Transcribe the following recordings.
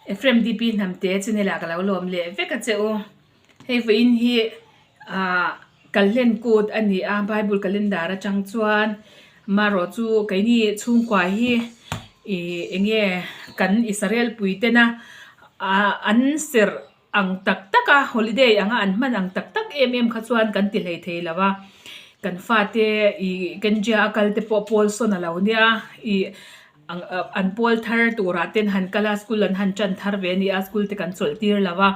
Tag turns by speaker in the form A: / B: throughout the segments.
A: Ephraim DP Hnamte channel ah ka lo lawm leh vek a che u. Hei vawiin hi ah Kalhlen kut a ni a, Bible calendar atang chuan marawh chu keini chhungkua hi ih eng nge kan Israel pui tena ah an serh ang tak tak a, holiday anga an hman ang tak tak em em kha chuan kan ti hlei thei lo a, kan fate ih Kenjia a kal te pawh pawl sawn a lo nia ih ang an pawl thar turah ten han kal a school an han tan thar ve a ni a school te kan chawlh tir lo a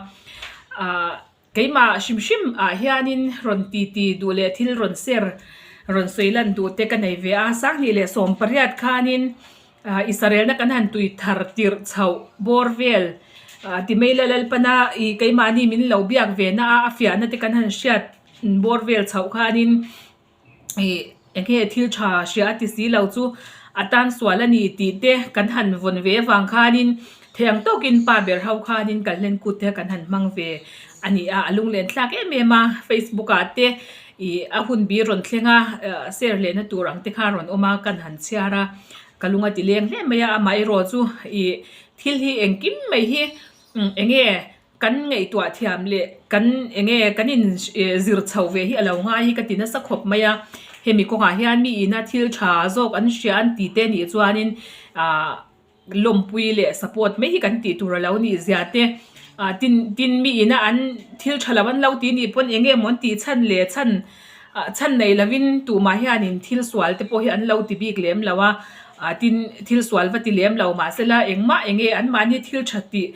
A: ah keimah hrim hrim ah hianin rawn ti ti duh leh thil rawn share rawn sawi lan duh te ka nei ve a sanghnih leh 18 khanin. Ah Israelna kan han tui thar tirh chhoh bawr vel ah ti mai la Lalpana ih keimahni min lo biak ve na a a fiahna te kan han hriat bawr vel chhoh khanin ih eng nge thil tha hria a ti si lo chu a tan sual a ni tih te kan han vawn ve avang khanin thei ang tawkin pa ber ho khanin kal hlen kut te kan han hmang ve a ni a a lunglen thlak em em a Facebook ah te Ih a hun bi rawn thleng a, share lehna tur ang te kha a rawn awm a, kan han chhiar a, ka lung a ti leng hle mai a, amaherawh chu ih thil hi engkim mai hi eng nge kan ngaihtuah thiam leh kan eng nge kan in zir chho ve hi a lo ngai hi ka ti nasa khawp mai a, hemi kawngah hian mi ina thil tha zawk an hria an ti te nih chuanin ah. lawmpui leh support mai hi kan tih tur a lo nih zia te ah tin tin mi ina an thil tha lo an lo tih nih pawn eng nge maw an tih chhan leh chhan ah chhan nei lovin tumah hianin thil sual te pawh hi an lo ti bik lem lo a ah tin thil sual va ti lem lo mahsela engmah eng nge anmahni thil tha tih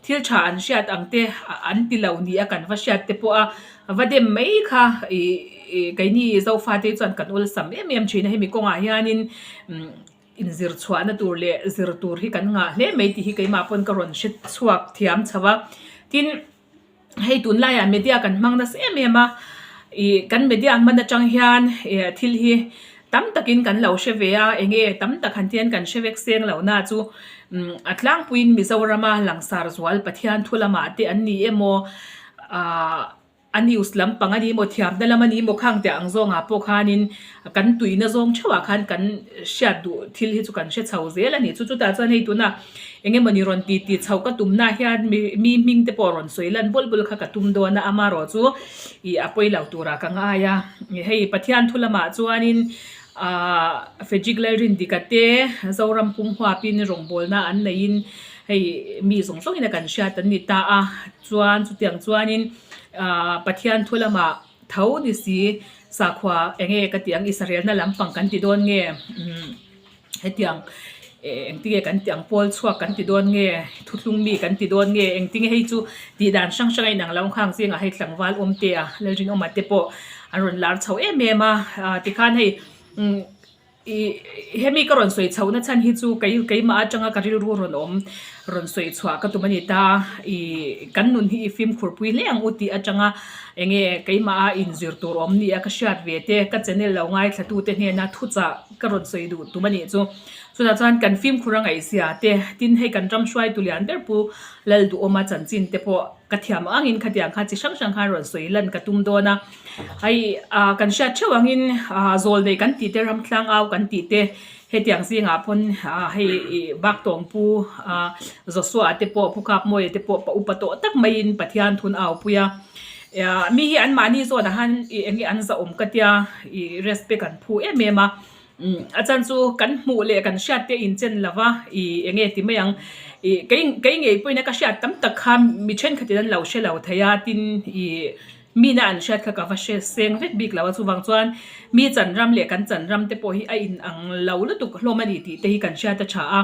A: thil tha an hriat ang te an ti lo ni a kan va hriat te pawh a va dem mai kha ih ih keini Zofate chuan kan awlsam em em thin a hemi kawngah hianin umm. Inzir chhuahna tur leh zir tur hi kan ngah hle mai tih hi keimah pawn ka rawn hre chhuak thiam chho a. Tin, hei tunlaiah media kan hmang nasa em em a, ih kan media hman atang hian ih thil hi tam takin kan lo hre ve a, eng nge tam tak han tian kan hre vek seng lo na chu umm a tlangpuiin Mizorama langsar zual Pathian thu lamah te an ni emaw ah A news lampang a ni maw, thiamna lam a ni maw khang teh ang zawngah pawh khanin kan tuina zawng theuhah khan kan hriat duh thil hi chu kan hre chho zel a ni. Chu chutah chuan hei tuna eng emawni rawn ti ti chhoh ka tumna hian mi mi hming te pawh rawn sawi lan bawlh bawlh kha ka tum dawn a, amarawh chu ih a pawi lo turah ka ngai a. Hei Pathian thu lamah chuanin aah Frederick Lalrindika te Zoram pum huapin rawngbawlna an neihin hei mi zawng zawngin a kan hriat an ni ta a. Chuan chutiang chuanin aah Pathian thu lamah tho ni si sakhua eng nge ka tih ang Israelna lampang kan ti dawn nge umm hetiang eh engtinge kan tih ang pawl chhuak kan ti dawn nge thuthlung mi kan ti dawn nge engtinge hei chu tih dan hrang hrang a inang lo ang khang zingah hei tlangval awm te a Lalrinawma te pawh an rawn lar chho em em a ah tikhan hei umm. Ih hemi ka rawn sawi chhohna chhan hi chu kei keimah atanga ka rilru rawn awm rawn sawi chhuah ka tum a ni ta. Ih kan nun hi i fimkhur pui hle ang u tih atanga eng nge keimaha inzir tur awm ni a ka hriat ve te ka channel lo ngaithla tute hnena thuchah ka rawn sawi duh tum a nih chu. Chutah chuan kan fimkhur a ngaihzia te tin hei kan ram hruaitu lian ber pu Lalduhawma chanchin te pawh ka thiam angin khatiang kha chi hrang hrang khan rawn sawi lan ka tum dawn a. Hei ah kan hriat theuh angin ah zawl nei kan tih te ram tlang au kan tih te hetiang zingah pawn ah hei ih bak tawng pu ah Joshua te pawh Pu Kapmawia te pawh pa upa tawh tak maiin Pathian thun au pui a ah mi hi anmahni zawnah han ih eng nge an zahawm ka tia ih respect an phu em em a. Umm a chan chu kan hmuh leh kan hriat te inchen lo va ih eng nge ti mai ang ih kei kei ngei pawhin a ka hriat tam tak kha mi thenkhatin an lo hre lo thei a tin ih mina an hriat kha ka va hre seng vek bik lo a chuvang chuan mi chan ram leh kan chan ram te pawh hi a in ang lo lutuk hlawm a ni tih te hi kan hriat a tha a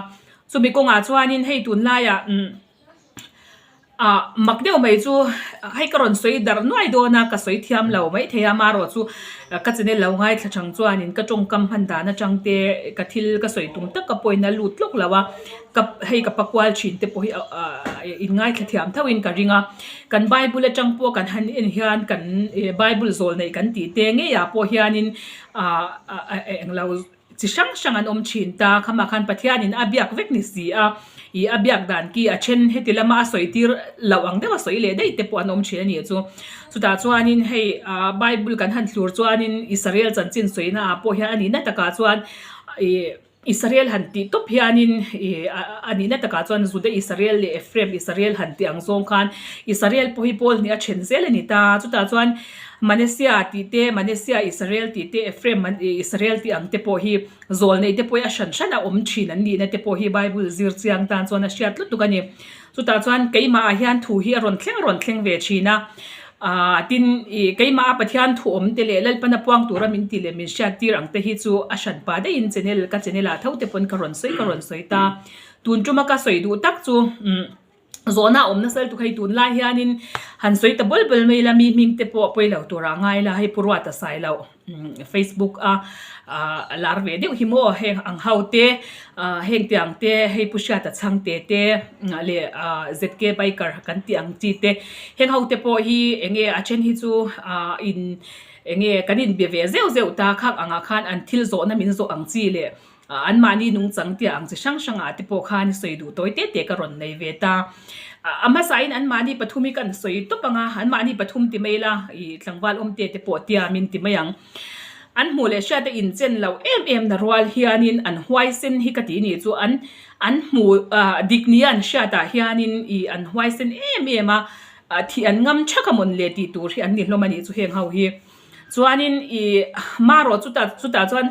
A: chumi kawngah chuanin hei tunlaiah umm. Ah mak deuh mai chu hei ka rawn sawi darh nuai dawn a ka sawi thiam lo mai thei a amaherawh chu ka channel lo ngaithla chang chuanin ka tawngkam hman dan atang te ka thil ka sawi tum tak ka pawhin a lut tlawk lo a ka hei ka pakual thin te pawh hi ah in ngaithla thiam tho in ka ring a kan bible atang pawh kan han en hian kan bible zawl nei kan tih te ngei ah pawh hianin ah englo Chi hrang hrang an awm thin ta, khamah khan Pathianin a biak vek ni si a, ih a biak dan ki a then heti lama a sawi tir loh ang deuh a sawi leh daih te pawh an awm thin a nih chu. Chutah chuanin hei ah Bible kan han thlur chuanin Israel chanchin sawina ah pawh hian a nihna takah chuan ih. Israel han tih tawp hianin ih a nihna takah chuan Juda Israel leh Ephraim Israel han tih ang zawng khan Israel pawh hi pawl hnih a then zel a ni ta. Chutah chuan Manasseh tih te, Manasseh Israel tih te, Ephraim Israel tih ang te pawh hi zawl neih te pawh hi a hran hran a awm thin an nihna te pawh hi Bible zir chiang tan chuan a hriat lutuk a ni. Chutah chuan keimah ah hian thu hi a rawn thleng rawn thleng ve thin a, aah tin ih keimah a Pathian thu awm te leh Lalpana puang tura min tih leh min hriat tir ang te hi chu a hran pah daih in channel ka channel ah tho te pawn ka rawn sawi ka rawn sawi ta. Tun tuma ka sawi duh tak chu umm zawhna a awm nasa lutuk hei tunlai hianin han sawi ta bawl bawl mai ila mi hming te pawh pawi lo tura ngai ila hei Pu Ruata sai loh. Facebook a ah lar ve deuh hi maw heng ang ho te ah heng te ang te hei pu hriata chhangte te leh ah zk biker kan tih ang chi te heng ho te pawh hi eng nge a then hi chu ah in eng nge kan in be ve zeuh zeuh ta khak angah khan an thil zawhna min zawh ang chi leh ah an mahni nungchang tih ang chi hrang hrang ah te pawh khan sawi duh tawi te te ka rawn nei ve ta a hmasa in an mahni pathum hi kan sawi tawp ang a an mahni pathum ti mai ila ih tlangval awm te te pawh tiam in ti mai ang an hmuh leh hriat a inchen loh em em na rual hian in an huaisen hi ka tih ni chu an an hmuh ah dik nia an hriat ah hian in ih an huaisen em em a ah thih an ngam thak a mawn le tih tur hi an ni hlawm a nih chu heng ho hi. Chuanin ih marawh chutah chutah chuan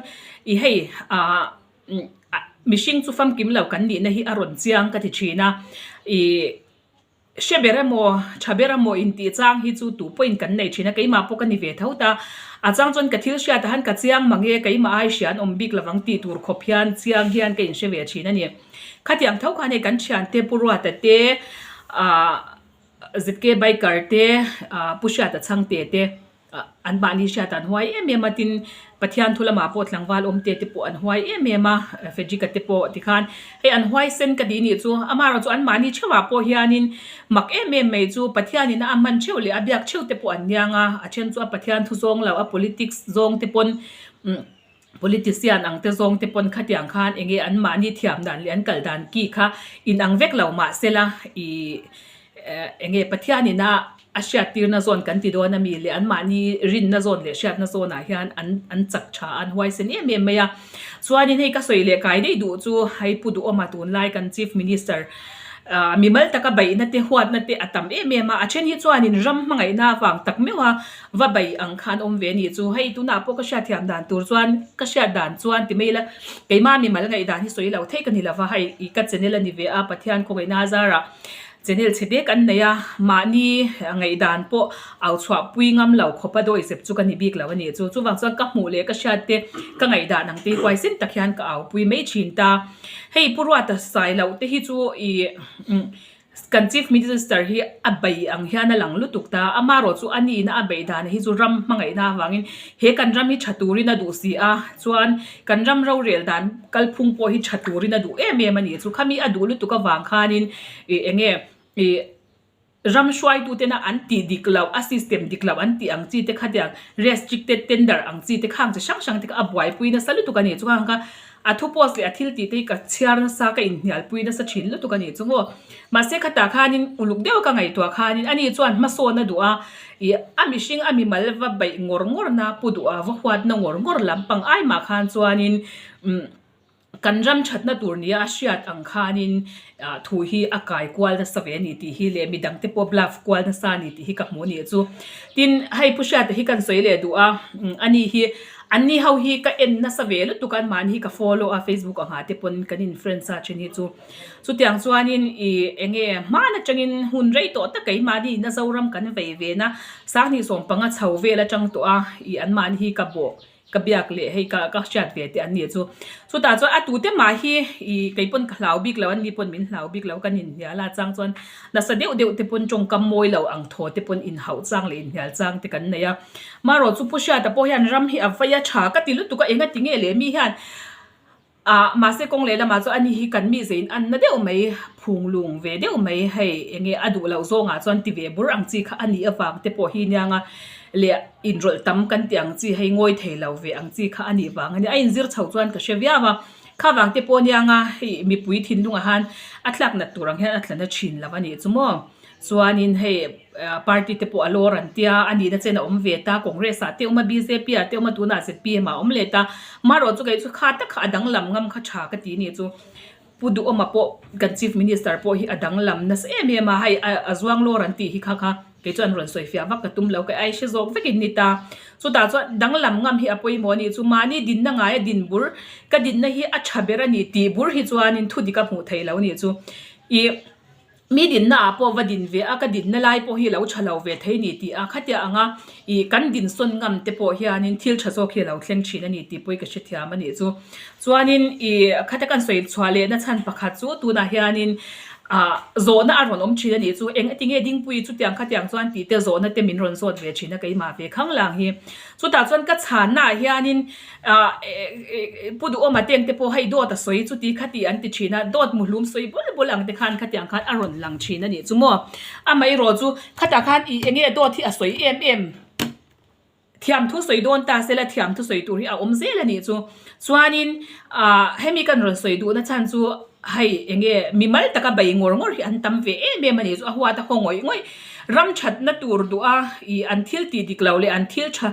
A: ih hei ah mihring chu famkim lo kan nihna hi a rawn chiang ka ti thin a ih hre ber emaw tha ber emaw intih chang hi chu tu pawhin kan nei thin a keimah pawh ka ni ve tho ta a chang chuan ka thil hriatah hian ka chiang mang e keimah ai hria an awm bik lovang tih tur khawp hian chiang hian ka inhre ve thin a ni khatiang tho khan hei kan thiante Pu Ruata te ah. ZK Biker te, Pu Hriata Chhangte te an mahni hriat an huai em em a, tin Pathian thu lamah pawh tlangval awm te te pawh an huai em em a, Frederick-a te pawh tikhan hei an huaisen ka tih nih chu amaherawhchu an mahni theuhah pawh hianin mak em em mai chu Pathianin a hman theuh leh a biak theuh te pawh an niang a, a then chu a Pathian thu zawng lo a politics zawng te pawn umm. Politician ang te zawng te pawn khatiang khan eng nge an mahni thiam dan leh an kal dan ki kha inang vek lo mah sela ih eng nge Pathianin a a hriattirna zawn kan ti dawn ami leh an mahni rinna zawn leh hriatna zawnah hian an an chak tha a an huaisen em em mai a. Chuanin hei ka sawi leh kai daih duh chu hei Pu Duhawma tunlai kan Chief Minister ah mimal taka beihna te huatna te a tam em em a, a then hi chuanin ram hmangaihna avang tak meuh a Va bei ang khan awm ve ni chu. Hei tunah pawh ka hriatthiam dan tur chuan ka hriat dan chuan ti mai ila keimah mimal ngaihdan hi sawi lo theih ka ni lova hei ih ka channel a ni ve a Pathian khawngaihna a zarah channel chhe dek an nei a mahni ngaihdan pawh au chhuah pui ngam lo khawpa dawihzep chu ka ni bik lo a ni chu. Chuvang chuan ka hmuh leh ka hriat te ka ngaihdan ang te hi huaisen tak hian ka au pui mai thin ta. Hei Pu Ruata sai loh te hi chu ih umm Kan Chief Minister hi a bei ang hian a lang lutuk ta, amaherawh chu a nihna a beih dan hi chu ram hmangaihna avangin he kan ram hi tha turin a duh si a, chuan kan ram rorel dan kalphung pawh hi tha turin a duh em em a nih chu. Khami a duh lutuk avang khanin ih eng nge ih ram hruaitutena an tih dik loh, a system dik loh an tih ang chi te khatiang restricted tender ang chi te khang chi hrang hrang te kha a buaipui nasa lutuk a nih chu. Khang kha A thu post leh a thil tih te hi ka chhiar nasa, ka inhnialpui nasa thin lutuk a nih chu maw. Mahse khatah khanin uluk deuh ka ngaihtuah khanin ani chuan hmasawn a duh a, ih a mihring a mimal va beih ngawr ngawr na pu duh a, va huatna ngawr ngawr lampang ai mah khan chuanin umm kan ram thatna tur nia a hriat ang khanin ah thu hi a kai kual nasa ve a ni tih hi leh midang te pawh bluff kual nasa a ni tih hi ka hmu a nih chu. Tin, hei Pu Hriata hi kan sawi leh duh a, ani hi Anni ho hi ka en nasa ve lutuk a, anmahni hi ka follow a Facebook ang ah te pawn kan in friends a then hi chu. Chutiang chuanin ih eng nge hman atangin hun rei tawh tak keimahni in a Zoram kan vei ve na Sanghnih sawmpanga chho vel atang tawh a ih anmahni hi ka bawh ka biak leh hei ka ka hriat ve te an ni chu. Chutah chuan a tute mah hi ih kei pawn ka hlau bik lo anni pawn min hlau bik lo kan inhnial a chang chuan nasa deuh deuh te pawn tawngkam mawi lo ang thaw te pawn inhauh chang leh inhnial chang te kan nei a. Marawh chu Pu Hriata pawh hian ram hi a vei a tha ka ti lutuk a, enga ti nge leh mi hian ah mahse kawng leh lamah chuan ani hi kan mi zeiin an na deuh mai, phung lung ve deuh mai hei enge a duh loh zawngah chuan ti ve bur ang chi kha a nih avang te pawh hi nia nga leh inrawlh tam kan tih ang chi hei ngawi thei lo ve ang chi kha a nih vang a ni. A inzir chho chuan ka hre viau a, kha vang te pawh nia nga hei mipui thinlungah han a tlak nat tur ang hian a tla na thin lo a nih chu maw. Chuanin hei party te pawh a lawr an tia, a nihna chen a awm ve ta, Congress ah te awm a, bjp ah te awm a, tunah zpm ah a awm leh ta. Amaherawhchu kei chu kha tak kha a danglam ngam kha tha ka ti a nih chu. Pu Duhawma pawh kan Chief Minister pawh hi a danglam nasa em em a, hei a zuang lawr an tih hi kha kha kei chuan rawn sawi fiah vak ka tum lo, kei ai hre zawk vekin ni ta. Chutah chuan danglam ngam hi a pawimawh a nih chu, mahni dinna ngaia din bur, ka dinna hi a tha ber a ni tih bur hi chuanin thu dik a hmuh theih lo a nih chu. Ih. Mi dinna ah pawh va din ve a, ka dinna lai pawh hi lo tha lo ve thei ni tih a, khatia anga ih kan din sawn ngam te pawh hianin thil tha zawk hi a lo thleng thin a ni tih pawh hi ka hrethiam a nih chu. Chuanin ih khatia kan sawi chhuah lehna chhan pakhat chu tunah hianin ah zawhna a rawn awm thin a nih chu, eng ati nge Dingpuii chutiang khatiang chuan tih te zawhna te min rawn zawt ve thin a keimah ve khang lang hi. Chutah chuan ka chhanna ah hianin Ah Pu Duhawma teng te pawh hei dawt a sawi chuti khati an ti thin a, dawt muhlum sawi bul bul ang te khan khatiang khan a rawn lang thin a nih chu maw. Amaherawh chu khatah khan ih enge dawt hi a sawi em em thiamthu sawi dawn ta sela thiamthu sawi tur hi a awm zel a nih chu. Chuanin ah hemi kan rawn sawi duhna chhan chu hei enge mimal taka bei ngawr ngawr hi an tam ve em em a nih chu a huat a haw ngawih ngawih ram thatna tur duh a ih an thil tih dik lo leh an thil tha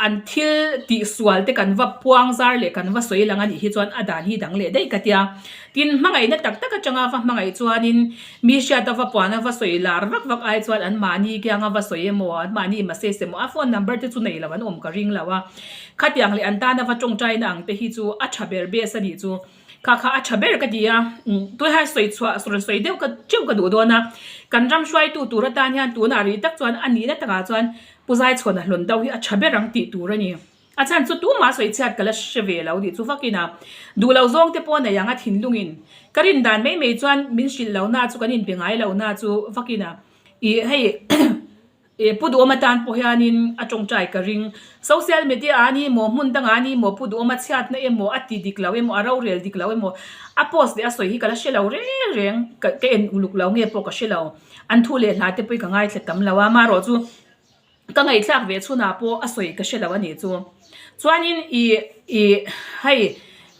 A: An thil tih sual te kan va puang zar leh kan va sawi lang a nih hi chuan a dan hi dang leh daih ka tia. Tin, hmangaihna tak tak atanga va hmangaih chuanin mi hriata va puana va sawi lar vak vak ai chuan an mahni kianga va sawi emaw, an mahni message emaw, a phone number te chu nei lo an awm ka ring lo a. Khatiang leh an tana va tawngtaina ang te hi chu a tha ber bes a nih chu. Kha kha a tha ber ka ti a, tuiha sawi chhuah rawn sawi deuh ka teuh ka duh dawn a, kan ram hruaitu tur atan hian tunah rih tak chuan a nihna takah chuan Pu Zaichhuana hlawn deuh hi a tha ber ang tih tur a ni. A chhan chu tumah sawi chhiat ka la hre ve lo tih chu vakin a duh lo zawng te pawh nei ang a thinlungin ka rin dan mai mai chuan min hrilh lo na chu kan inbe ngai lo na chu vakin a ih hei Ih Pu Duhawma tan pawh hianin a tawngtai ka ring. Social media ah ani emaw hmun dangah ani emaw Pu Duhawma chhiatna emaw a ti dik lo emaw a rorel dik lo emaw a post leh a sawi hi ka la hre lo reng reng ka ka en uluk lo nge pawh ka hre lo. An thu leh hla te pawh hi ka ngaithla tam lo a amaherawh chu ka ngaihthlak ve chhunah pawh a sawi ka hre lo a nih chu. Chuanin ih ih hei.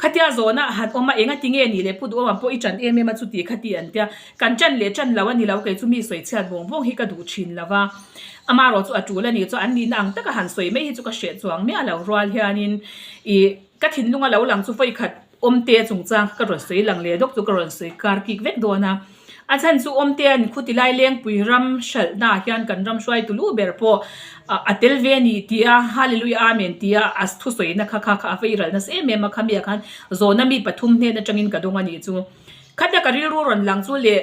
A: Khatia zawhna a han awm a, enga tinge nih leh Pu Duhawma pawh i ṭan em em a chuti kha ti an tia, kan ṭan leh ṭan lo a ni lo, kei chu mi sawi chhiat vawng vawng hi ka duh ṭhin lo va, amaherawh chu a ṭul a nih chuan an nihna ang taka han sawi mai hi chu ka hreh chuang miah lo rual hianin ih ka thinlunga lo lang chu vawikhat awmte chungchang kha ka rawn sawi lang leh dawk chu ka rawn sawi kar kik vek dawn a. A chhan chu Awmtea'n khuti lai Lengpui ram hralhnaah hian kan ram hruaitu lu ber pawh a tel ve a ni tih a, Hallelujah Amen tih a a thusawina kha kha kha a vei ral nasa em em a, khami ah khan zawhna mi pathum hnen atangin ka dawng a nih chu. Khatia ka rilru rawn lang chu leh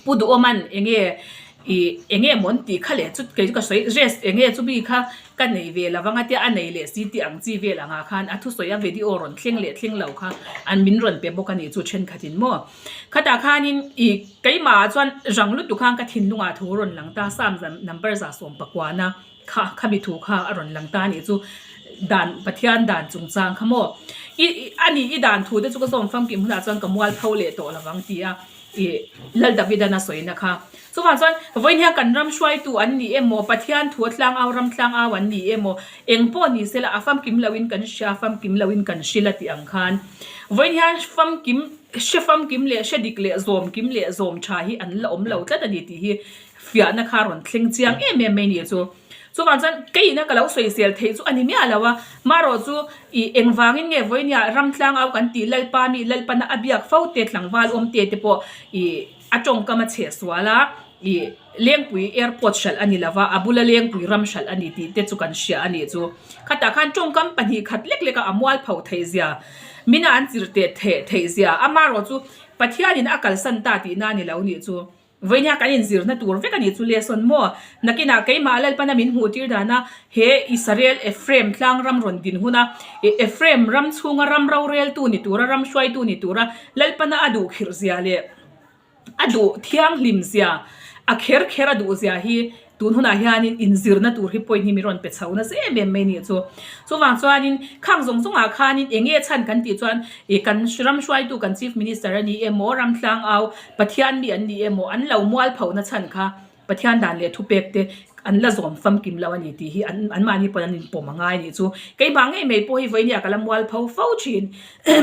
A: Pu Duhawma'n enge ih enge maw an tih kha leh chu kei chu ka sawi rest enge chu mi kha ka nei ve lo vang a tia a nei leh si tih ang chi vel angah khan a thusawi a video rawn thleng leh thleng lo kha an min rawn pe bawk a nih chu thenkhatin maw. Khatah khanin ih keimah ah chuan rang lutuk khan ka thinlungah thu rawn lang ta Psalm number 119 kha khami thu kha a rawn lang ta a nih chu dan Pathian dan chungchang kha maw i a nih i dan thu te chu ka zawm famkim hunah chuan ka mual pho leh tawh lo vang ti a ih Lal Davidan a sawina kha. Chuvang chuan vawiin hian kan ram hruaitu an ni emaw Pathian thu a tlang au ram tlang au an ni emaw eng pawh ni sela a famkim loin kan hria a famkim loin kan hrilh a tih ang khan vawiin hian famkim hre famkim leh hre dik leh zawm kim leh zawm tha hi an la awm lo tlat a ni tih hi fiahna kha rawn thleng chiang em em mai ni chu. Chuvang chuan keiina ka lo sawisel theih chu a ni miah lo a, marawh chu ih engvangin nge vawinia ram tlang au kan tih Lalpa mi Lalpana a biak fo te tlangval awm te te pawh ih a tawngkam a chheh sual a, ih Lengpui airport hralh a ni lo va, a bula Lengpui ram hralh a ni tih te chu kan hria a nih chu. Khatah khan tawngkam pahnih khat lek lek a a mualpho theih zia, mina an chirh teh theh theih zia, amarawh chu Pathianin a kalsan ta tihna a ni lo nih chu. Vawinia kan inzirna tur vek a nih chu lesson maw? Nakinah keimah Lalpana min hmuh tir dana he Israel Ephraim tlang ram rawn din huna Ephraim ram chhunga ram roreltu ni tura ram hruaitu ni tura Lalpana a duh khirh zia leh a duh thianghlim zia a kher kher a duh zia hi Tun hunah hianin inzirna tur hi point hi min rawn pe chho nasa em em mai nih chu. Chuvang chuanin khang zawng zawngah khanin eng nge chhan kan tih chuan ih kan ram hruaitu kan Chief Minister a ni emaw ram tlangau Pathian mi an ni emaw an lo mual phohna chhan kha Pathian dan leh thupek te. an la zawm famkim lo a ni tih hi an anmahni pawn an inpawm a ngai a nih chu. Keimah ngei mai pawh hi vawinia ka la mual pho fo thin.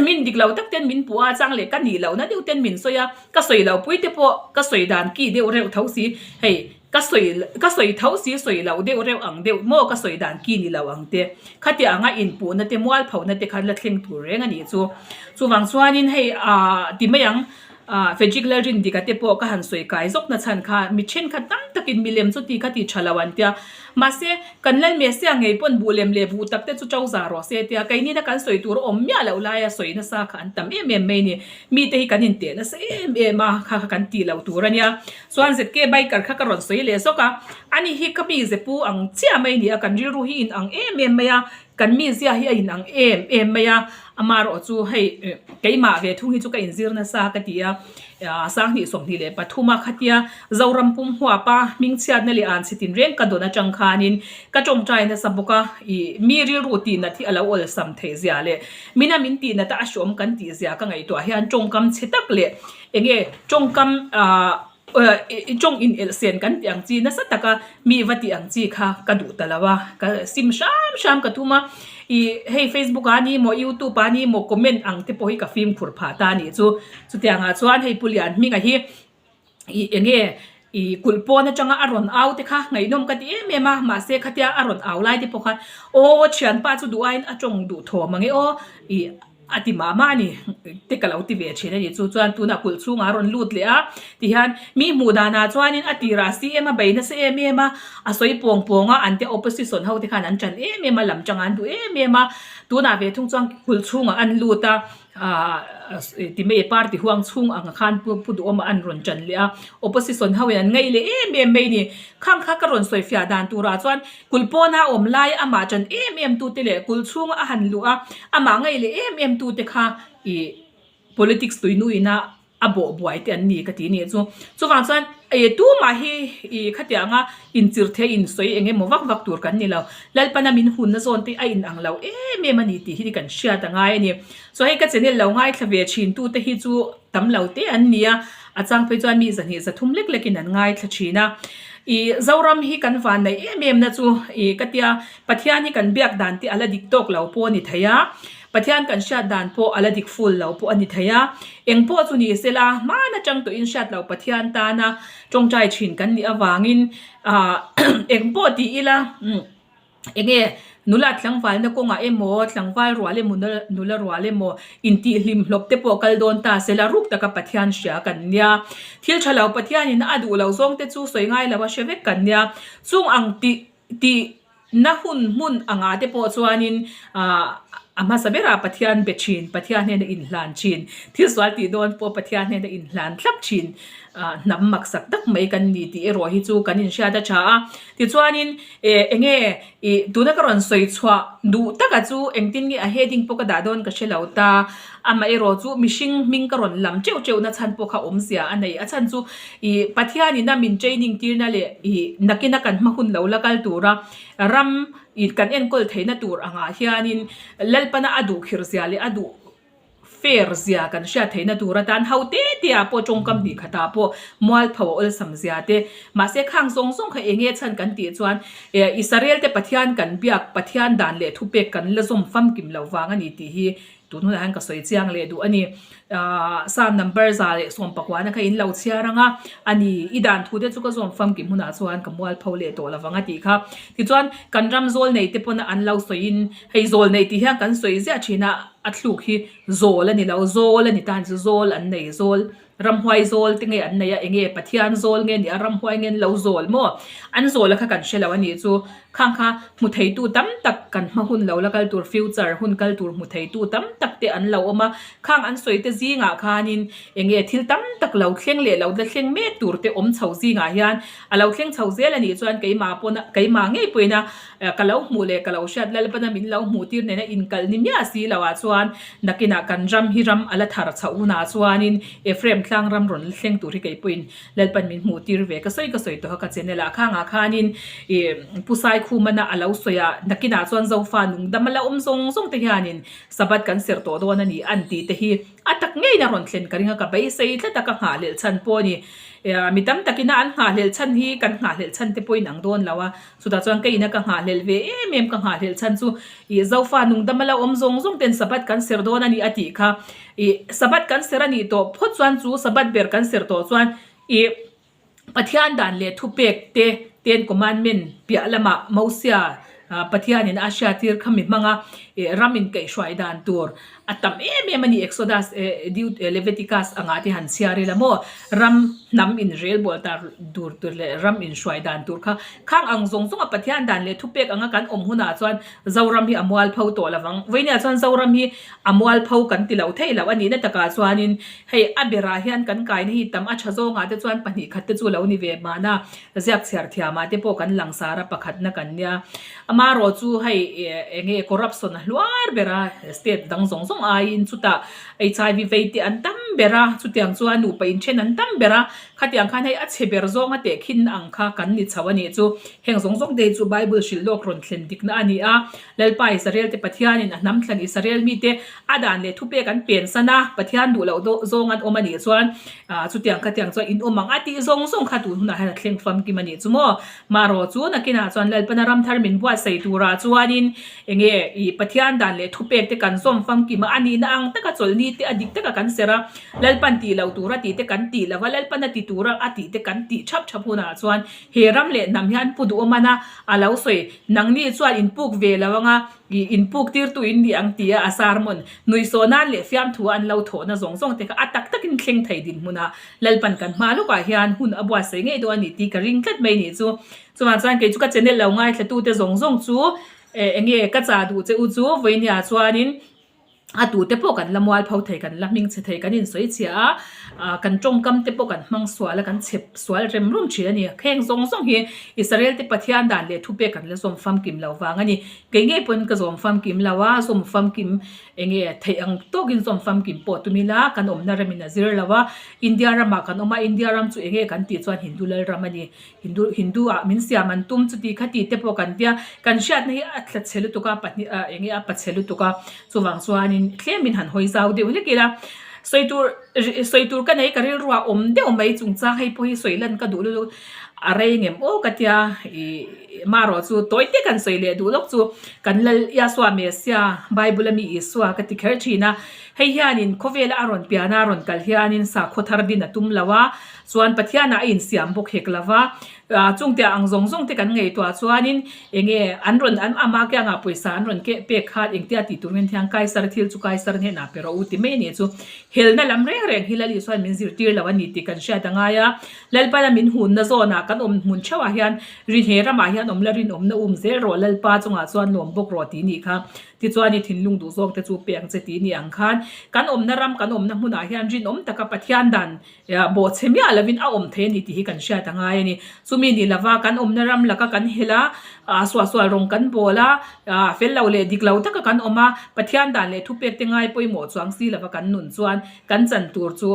A: Min dik lo tak ten min puh a, chang leh ka nih lohna deuh ten min sawi a, ka sawi lo pui te pawh ka sawi dan ki deuh reuh tho si, hei ka sawi ka sawi tho si sawi loh deuh reuh ang deuh maw ka sawi dan ki ni lo ang te, khatiang anga inpuhna te mualphona te kha la thleng tur reng a nih chu. Chuvang chuanin hei ah ti mai ang. Ah, Frederick Lalrindika te pawh ka han sawi kai zawk na chhan kha mi thenkhat tam takin milem chu ti kha ti tha lo an tia. Mahse, kan Lal Messiah ngei pawn buh lem leh buh tak te chu to za rawh se tia keini na kan sawi tur a awm miah loh laia sawi nasa kha an tam em em mai ni. Mite hi kan inteh nasa em em a, kha kha kan tih loh tur a nia. Chuan ZK Biker kha ka rawn sawi leh zawk a, ani hi ka mi zepu ang chiah mai ni a, kan rilru hi in ang em em mai a, Kan mizia hi a inang em em mai a, amaherawh chu hei keimah ve thung hi chu ka inzir nasa ka ti a, 20 23 a khatia Zoram pum huapa hmingchhiatna leh an chhe tinreng ka dawn atang khanin ka tawngtai nasa bawk a, ih mi rilru tihnat hi a lo awlsam theih zia leh mina min tihnat a a hreawm kan tih zia ka ngaihtuah hian tawngkam chhe tak leh enge tawngkam ah I tawng in elh sen kan tih ang chi nasa taka mi va tih ang chi kha ka duh ta lo a, ka sim hram hram ka thum a, i hei Facebook ah ni maw YouTube ah ni maw comment ang te pawh hi ka fimkhur phah ta a nih chu, chutiang ah chuan hei Pu Lianhminga hi i eng nge i kulh pawn atanga a rawn au te kha ngaihnawm ka ti em em a, mahse khatia a rawn au lai te pawh khan aw thianpa chu duh aiin a tawng duh thawm ang e aw i. A ti mah mah a ni te ka lo ti ve thin a ni. Chu chuan tunah kulh chhungah a rawn lut leh a, tihian mi hmuh danah chuanin a tirah CM a bei nasa em em a, a sawi pawng pawng a, an te opposition ho te khan an ṭan em em a, lam chang an duh em em a, tunah ve thung chuan kulh chhungah an lut a, aah ti mai party huang chhung ang khan pu duhawmah an rawn ṭan leh a, opposition ho in an ngaih leh em em mai a ni. Khang kha ka rawn sawi fiah dan turah chuan Kulh pawna awm lai amah ṭan em em tute leh kulh chhunga a han luh a, amah ngaih leh em em tute kha ih politics tuinuina a bawh buai te an ni ka ti nih chu. Chuvang chuan ih tumah hi ih khatianga inchir thei insawi eng emaw vak vak tur kan ni lo. Lalpana min hunna zawn te a inang lo em em a ni tih hi kan hriat a ngai a ni. Chuan hei ka channel lo ngaithla ve thin tute hi chu tam lo te an ni a, a chang phei chuan mi zahnih zathum lek lekin an ngaithla thin a. Ih Zoram hi kan van neih em em na chu ih ka tia Pathian hi kan biak dan te a la dik tawk lo pawh a ni thei a, Pathian kan hriat dan pawh a la dik full lo pawh a ni thei a, eng pawh chu ni sela hman atang tawhin hriat loh Pathian tana tawngtai thin kan nih avangin ah eng pawh ti ila. Enge nula tlangvalna kawngah emaw, tlangval rual emaw, nula rual emaw intihhlim hlawp te pawh kal dawn ta se la ruk taka Pathian hria kan nia. Thil tha lo Pathianin a duh loh zawng te chu sawi ngai lo a hre vek kan nia. Chung ang tih tihna hun hmun angah te pawh chuanin ah a hmasa berah Pathian be thin, Pathian hnena inhlan thin, thil sual tih dawn pawh Pathian hnena inhlan thlap thin ah hnam maksak tak mai kan ni tih erawh hi chu kan inhriat a tha a. Tichuanin eh enge ih tuna ka rawn sawi chhuah duh taka chu engtin nge a heading pawh ka dah dawn ka hre lo ta, amaherawh chu mihring hming ka rawn lam teuh teuh na chhan pawh kha awmzia a nei. A chhan chu ih Pathianin a min training tirna leh ih nakina kan hma hun lo la kal tura ram ih kan enkawl theihna tur angah hianin Lalpana a duh khir zia leh a duh Fair zia kan hriat theihna tur atan ho te te ah pawh tawngkam hnih khatah pawh mualpho a awlsam zia te. Mahse khang zawng zawng kha eng nge chhan kan tih chuan eh Israel te Pathian kan biak Pathian dan leh thupek kan la zawm famkim loh vang a ni tih hi tun hunah hian ka sawi chiang leh duh a ni. Aah Psalm number 119 kha in lo chhiar ang a, a ni i dan thu te chu ka zawm famkim hunah chuan ka mualpho leh tawh lovang a tih kha. Tichuan kan ram zawl nei te pawn an lo sawiin Hei zawl nei tih hian kan sawi ziah thin a, a thluk hi zawl a ni lo, zawl a ni ta a ni chu, zawl an nei, zawl ramhuai zawl te nge an nei a, enge Pathian zawl nge ni a, ramhuai nge an lo zawl maw? An zawl a kha kan hre lo a nih chu, khang kha hmu theitu tam tak kan hma hun lo la kal tur future hun kal tur hmu theitu tam tak te an lo awm a, khang an sawi te zingah khanin enge thil tam tak lo thleng leh lo la thleng mek tur te awm chho zingah hian a lo thleng chho zel a nih chuan keimah pawn keimah ngei pawhin a Ka lo hmuh leh ka lo hriat Lalpana min lo hmuh tir nena inkalh ni miah si lo ah chuan nakinah kan ram hi ram a la thar chhoh hunah chuanin Ephraim tlang ram rawn la thleng tur hi kei pawhin Lalpan min hmuh tir ve ka sawi ka sawi tawh a ka channel ah khangah khanin ih Pu Saikhumana a lo sawi a nakinah chuan Zofa nungdam a la awm zawng zawng te hianin Sabbath kan serh tawh dawn a ni an tih te hi a tak ngeiin a rawn thlen ka ring a ka beisei tlat a ka nghahhlelh chhan pawh a ni. Mi tam takin a an nghahhlelh chhan hi kan nghahhlelh chhan te pawhin ang dawn lo a, chutah chuan ka ina ka nghahhlelh ve em em ka nghahhlelh chhan chu ih Zofa nungdama la awm zawng zawng ten Sabbath kan serh dawn a ni a tih kha. Ih Sabbath kan serh a nih tawh phawt chuan chu Sabbath ber kan serh tawh chuan ih Pathian dan leh thupek te Ten Commandment piah lamah Mosia Pathianin a hriattir kha mi hmanga ram inkaihhruai dan tur a tam em em a ni. Exodus Leviticus angah te han chhiar ila maw ram hnam inrelbawl tar tur tur leh ram inhruai dan tur kha khang ang zawng zawnga Pathian dan leh thupek anga kan awm hunah chuan Zoram hi a mualpho tawh lovang. Vawinia chuan Zoram hi a mualpho kan ti lo thei lo a nihna takah chuanin Hei a berah hian kan kaina hi tam a tha zawngah te chuan pahnih khat te chu lo ni ve mahna ziak chhiar thiamah te pawh kan langsar a pakhatna kan nia. Amarawh chu hei eng nge corruption a hluar ber a state dang zawng zawng aiin chutah HIV vei te an tam ber a chutiang chuan nupa inthen an tam ber a khatiang khan hei a chhe ber zawnga tehkhin ang kha kan ni chho a nih chu. Heng zawng zawng te hi chu Bible hrilh lawk rawn thlen dikna a ni a. Lalpa Israel te Pathianin a hnam thlan Israel mite a dan leh thupek an pensan a, Pathian duh loh dawh zawng an awm a nih chuan chutiang khatiang chuan in awm ang a tih zawng zawng kha tun hunah hian a thleng famkim a nih chu maw. Marawh chu nakinah chuan Lalpana ramthar min buatsaih turah chuanin enge ih Pathian dan leh thupek te kan zawm famkim a, a nihna ang taka chawlhni te a dik taka kan serh a, Lalpan tih loh tura tih te kan tih lo va, Lalpan a ti tura a tih te kan tih thap thap hunah chuan he ram leh hnam hian pu duh awm a na a lo sawi. Nangni chuan in puk ve lo anga ih in puk tirtu in ni ang tia a sermon nuihsawh nan leh fiamthu an lo thawhna zawng zawng te kha a tak takin thleng thei dinhmunah Lalpan kan hma lawkah hian hun a buatsaih ngei dawn a ni tih ka ring tlat mai nih chu. Chuvang chuan kei chu ka channel lo ngaithlatute zawng zawng chu eh enge ka chah duh che u chu vawinia chuanin A tute pawh kan la mual pho thei, kan la hming chhe thei, kan insawi chhia a, ah kan tawngkam te pawh kan hmang sual a, kan chhep sual rem rum thin a ni. Heng zawng zawng hi Israel te Pathian dan leh thupek kan la zawm famkim lo vang a ni. Kei ngei pawhin ka zawm famkim lo a, zawm famkim eng nge theih ang tawkin zawm famkim pawh tum ila kan awmna remin a zir lo a. India ramah kan awm a, India ram chu eng nge kan tih chuan Hindu Lalram a ni. Hindu Hindu ah min siam an tum chuti kha tih te pawh kan tia kan hriatna hi a tla chhe lutuk a pahnih ah eng nge a pa chhe lutuk a chuvang chuanin tlemin han hawi zau deuh hlek ila sawi tur sawi tur ka nei ka rilru ah awm deuh mai chungchang hei pawh hi sawi lan ka duh lutuk a rei ngem aw ka tia ih marawh chu tawi te kan sawi leh duh lawk chu kan lal Yahshua Messiah Bible ami Isua ka ti kher thin a hei hianin khawvela a rawn pian a a rawn kal hianin sakhaw thar din a tum lo a. Chuan Pathianah a insiam bawk hek lo va, chungte ang zawng zawng te kan ngaihtuah chuanin enge an rawn an ama kiangah pawisa an rawn keh pek khan engtia tih tur ngen thiang Kaisar thil chu Kaisar hnenah pe rawh u ti mai a nih chu. Helna lam reng reng hi Lal Isuain min zirtir lo a ni tih kan hriat a ngai a, Lalpana min hunna zawnah kan awm hmun theuhah hian ri he ramah hian awm la rinawmna um zel rawh Lalpa chungah chuan lawm bawk rawh tih nih kha. Tichuan i thinlung duh zawk te chu pe ang che tih ni ang khan kan awmna ram kan awmna hmunah hian rinawm taka Pathian dan Bawhchhe miah lovin a awm thei a ni tih hi kan hriat a ngai a ni. Chumi ni lova kan awmna ram laka kan hel a, suahsual rawng kan bawl a, fel lo leh dik lo taka kan awm a, Pathian dan leh thupek te ngai pawimawh chuang si lova kan nun chuan kan chan tur chu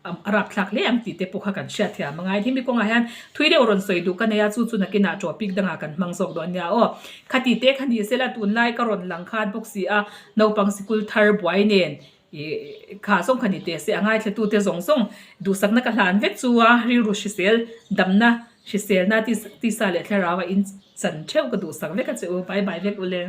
A: a rapthlak hle ang tih te pawh kha kan hriat thiam a ngai. Hemi kawngah hian thui deuh rawn sawi duh ka nei a, chu chu nakinah topic dangah kan hmang zawk dawn nia aw. Khati te kha ni sela tunlai ka rawn lang khat bawk si a, naupang sikul thar buai nen Ih kha zawng kha ni teh se a ngaithlatute zawng zawng duhsakna ka hlan vek chu a rilru hrisel damna hriselna tisa leh thlarau a in chan theuh ka duhsak vek a che u bye bye vek u le.